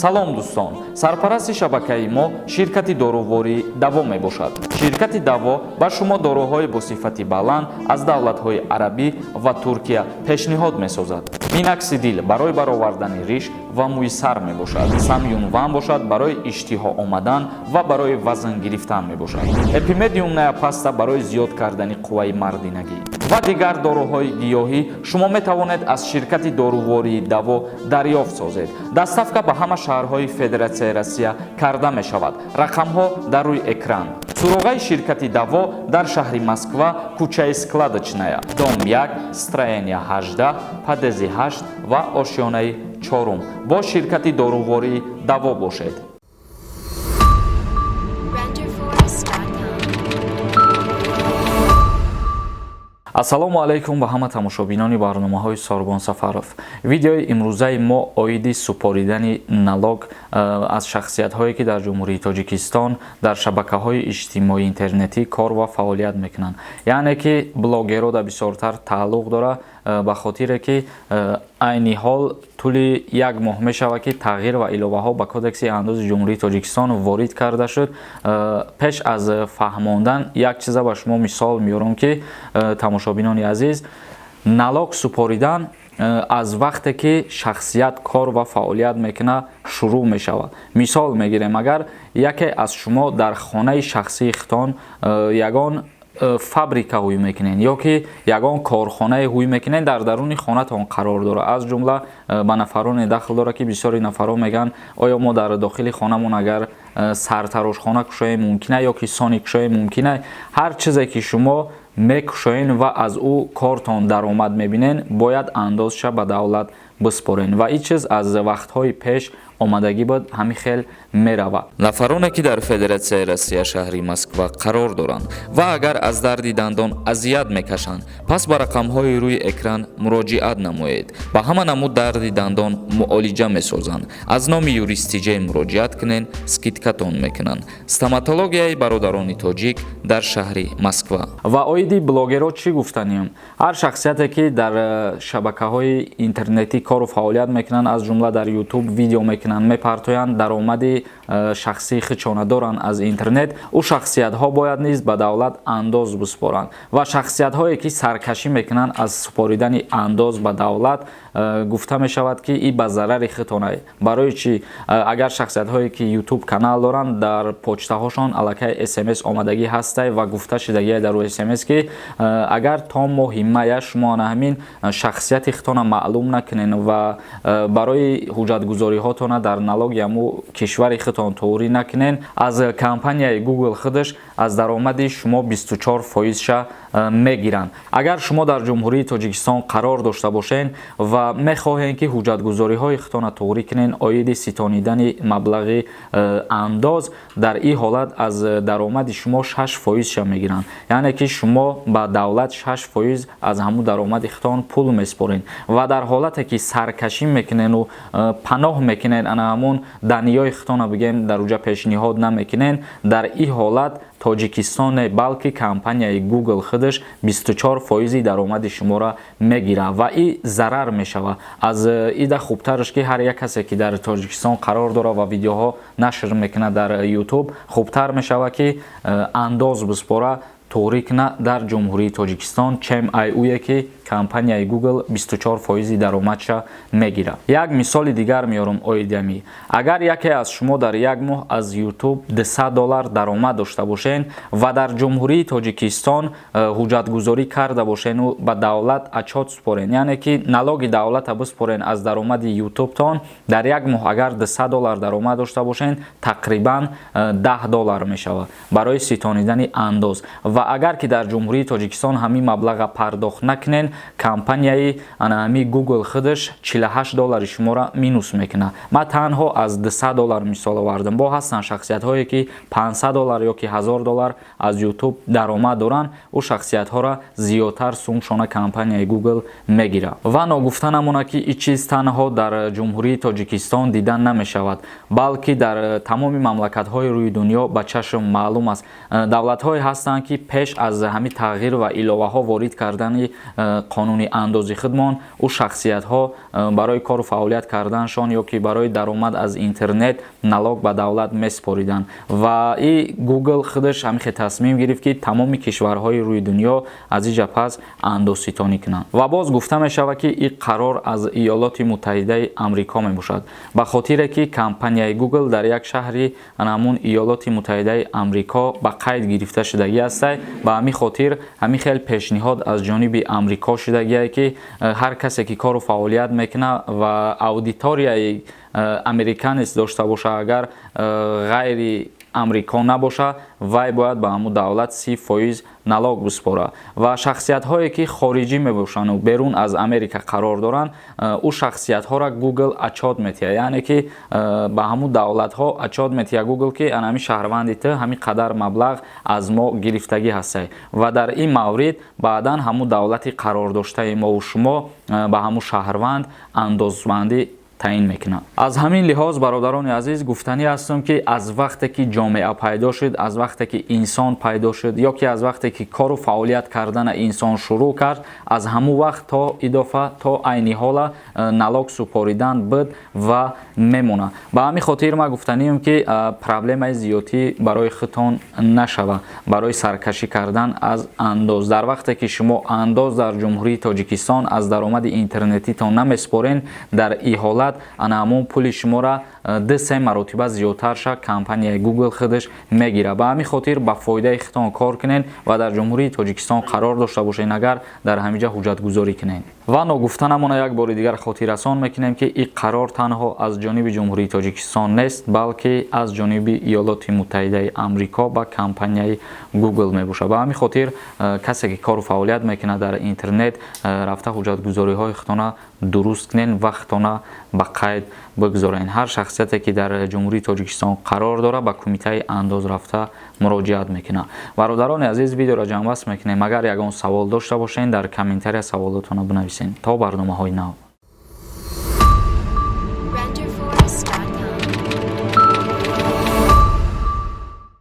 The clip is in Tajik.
Салом, дӯстон! Сарпарасти шабакаи мо ширкати дорувории Даво мебошад. Ширкати Даво ба шумо доруҳои бо сифати баланд аз давлатҳои арабӣ ва Туркия пешниҳод месозад. Миноксидил барои баровардани риш ва мӯи сар мебошад. Самюнван бошад, барои иштиҳо омадан ва барои вазн гирифтан мебошад. Эпимедиумная паста барои зиёд кардани қувваи мардинагӣ ва дигар доруҳои гиёҳӣ шумо метавонед аз ширкати дорувории Даво дарёфт созед. Доставка ба ҳама шаҳрҳои Федератсияи Россия карда мешавад. Рақамҳо дар рӯи экран. Суроғаи ширкати Даво дар шаҳри Москва, кӯчаи Складочная, дом 1, строение 18, подъезди 8 ва ошёнаи чорум. Бо ширкати дорувории Даво бошед. Renderforest.com. Ассалому алайкум ба ҳама тамошобинони барномаҳои Сорбон Сафаров. Видеои имрӯзаи мо оиди супоридани налог аз шахсиятҳое, ки дар Ҷумҳурии Тоҷикистон дар шабакаҳои иҷтимоии интернетӣ кор ва фаъолият мекунанд, яъне ки блогеро да бисёртар тааллуқ дора, ба хотире ки айни ҳол тӯли як моҳ мешавад, ки тағйир ва иловаҳо ба Кодекси андози Ҷумҳурии Тоҷикистон ворид карда шуд. Пеш аз фаҳмондан як чиза ба шумо мисол меорам, ки, тамошобинони азиз, налог супоридан аз вақте ки шахсият кор ва фаъолият мекунад шурӯъ мешавад. Мисол мегирем: агар яке аз шумо дар хонаи шахсии худтон ягон фабрика ҳуй мекунен ё ки ягон корхонае ҳуй мекунен, дар даруни хонатон қарор дорад, аз ҷумла ба нафароне дахл дорад, ки бисёри нафарон мегӯянд: оё мо дар дохили хонамон агар сартарошхона кушоем, мумкина, ё ки сони кушоем, мумкина? Ҳар чизе ки шумо мекушоен ва аз ӯ кортон даромад мебинен, бояд андозша ба давлат биспорен. Ва ин чиз аз вақтҳои пеш омадагӣ буд, ҳамин хел меравад. Нафароне, ки дар Федератсияи Россия, шаҳри Москва қарор доранд ва агар аз дарди дандон азият мекашанд, пас ба рақамҳои рӯи экран муроҷиат намоед. Ба ҳама намуд дарди дандон муолиҷа месозанд. Аз номи Юристиҷей муроҷиат кунен, скидкатон мекунанд. Стоматологияи бародарони тоҷик дар шаҳри Москва. Ва оиди блогерҳо чӣ гуфтанием? Ҳар шахсияте, ки дар шабакаҳои интернетӣ кору фаъолият мекунанд, аз ҷумла дар Ютуб видео мекунанд, мепартоянд, даромади шахсии худшона доранд аз интернет, ӯ шахсиятҳо бояд низ ба давлат андоз биспоранд. Ва шахсиятҳое, ки саркашӣ мекунанд аз супоридани андоз ба давлат, гуфта мешавад, ки и ба зарари худтона. Барои чӣ? Агар шахсиятҳое, ки Ютуб канал доранд, дар почтаҳошон аллакай СМС омадагӣ ҳастай ва гуфта шудагия дар рӯи СМС, ки агар то моҳи мая шумо ана ҳамин шахсияти худтона маълум накунен ва барои ҳуҷҷатгузориҳотона дар налоги ҳаму кишвари худтон тоурӣ накунен, аз компанияи Google худаш аз даромади шумо 24 фоизша мегиранд. Агар шумо дар Ҷумҳурии Тоҷикистон қарор дошта бошен ва мехоҳем, ки ҳуҷҷатгузориҳои худтона тоғрӣ кунен оиди ситонидани маблағи андоз, дар ин ҳолат аз даромади шумо 6 фоизша мегиранд, яъне ки шумо ба давлат 6 фоиз аз ҳамун даромади худтон пул месупоред. Ва дар ҳолате ки саркашӣ мекунену паноҳ мекунед, ана ҳамун данныеи худтона, бигем, дар уҷа пешниҳод намекунен, дар ин ҳолат Тоҷикистон не, балки компанияи Google худаш 24 фоизи даромади шуморо мегирад ва и зарар мешавад. Аз ида хубтараш, ки ҳар як касе, ки дар Тоҷикистон қарор дорад ва видеоҳо нашр мекунад дар Ютуб, хубтар мешавад, ки андоз биспора, тоғрӣ кунад дар Ҷумҳурии Тоҷикистон, чем ай уе ки компанияи Google 24 фоизи даромадша мегирад. Як мисоли дигар меорам оиди ами. Агар яке аз шумо дар як моҳ аз Ютуб 200 доллар даромад дошта бошен ва дар Ҷумҳурии Тоҷикистон ҳуҷҷатгузорӣ карда бошену ба давлат отчёт супорен, яъне ки налоги давлата биспорен аз даромади Ютубтон, дар як моҳ агар 200 доллар даромад дошта бошен, тақрибан 10 доллар мешавад барои ситонидани андоз. Ва агар ки дар Ҷумҳурии Тоҷикистон ҳамин маблаға пардохт накунен, компанияи ана ҳами Google худаш 48 доллари шуморо минус мекунад. Ман танҳо аз 200 доллар мисол овардам. Бо ҳастанд шахсиятҳое, ки 500 доллар ё ки 1000 доллар аз Ютуб даромад доранд, ӯ шахсиятҳоро зиёдтар сумшона компанияи Google мегирад. Ва ногуфта намонад, ки ин чиз танҳо дар Ҷумҳурии Тоҷикистон дида намешавад, балки дар тамоми мамлакатҳои рӯи дунё ба чашм маълум аст. Давлатҳое ҳастанд, ки пеш аз ҳамин тағйир ва иловаҳо ворид кардани Қонуни андози худмон ӯ шахсиятҳо барои кору фаъолият карданашон ё ки барои даромад аз интернет налог ба давлат месупориданд. Ва и Google худаш ҳамин тасмим гирифт, ки тамоми кишварҳои рӯи дунё аз иҷа пас андозситонӣ кунанд. Ва боз гуфта мешавад, ки ин қарор аз Иёлоти Муттаҳидаи Амрико мебошад, ба хотире ки компанияи Google дар як шаҳри ҳамун Иёлоти Муттаҳидаи Амрико ба қайд гирифта шудагӣ ҳастай. Ба ҳамин хотир ҳамин хел пешниҳод аз ҷониби Амрико шудагие, ки ҳар касе ки кору фаъолият мекунад ва аудиторияи американец дошта боша, агар ғайри Амрико набоша, вай бояд ба ҳамун давлат 30% налог биспора. Ва шахсиятҳое ки хориҷӣ мебошанду берун аз Америка қарор доранд, ӯ шахсиятҳоро Google отчёт метиҳад, яъне ки ба ҳамун давлатҳо отчёт метиҳад Google, ки ана ҳамин шаҳрванди ту ҳамин қадар маблағ аз мо гирифтагӣ ҳастай. Ва дар ин маврид баъдан ҳамун давлати қарордоштаи мову шумо ба ҳамун шаҳрванд андозбандӣ таъин мекунад. Аз ҳамин лиҳоз, бародарони азиз, гуфтанӣ ҳастам, ки аз вақте ки ҷомеа пайдо шуд, аз вақте ки инсон пайдо шуд ё ки аз вақте ки кору фаъолият кардана инсон шурӯъ кард, аз ҳамун вақт то идофа то айни ҳола налог супоридан буд ва мемонад. Ба ҳамин хотир ман гуфтаниам, ки проблемаи зиёдтӣ барои худтон нашава барои саркашӣ кардан аз андоз. Дар вақте ки шумо андоз дар Ҷумҳурии Тоҷикистон аз даромади интернетитон намесупорен, дар ин ҳолат ана ҳамон пули шуморо 2-3 маротиба зиёдтар ша компанияи Google худаш мегирад. Ба ҳамин хотир ба фоидаи худтон кор кунед ва дар Ҷумҳурии Тоҷикистон қарор дошта бошед, агар дар ҳаминҷа ҳуҷҷатгузорӣ кунед. Ва ногуфта намона, як бори дигар хотиррасон мекунем, ки ин қарор танҳо аз ҷониби Ҷумҳурии Тоҷикистон нест, балки аз ҷониби Иёлоти Муттаҳидаи Амрико ба компанияи Google мебошад. Ба ҳамин хотир касе ки кору фаъолият мекунад дар интернет, рафта ҳуҷҷатгузориҳои худтона дуруст кунед ва худтона ба қайд бигузоред. Ҳар шахсияте ки дар Ҷумҳурии Тоҷикистон қарор дорад, ба Кумитаи андоз рафта муроҷиат мекунад. Бародарони азиз, видеоро ҷамъбаст мекунем. Агар ягон савол дошта бошед, дар комментария саволотонро бинависед. То барномаҳои нав.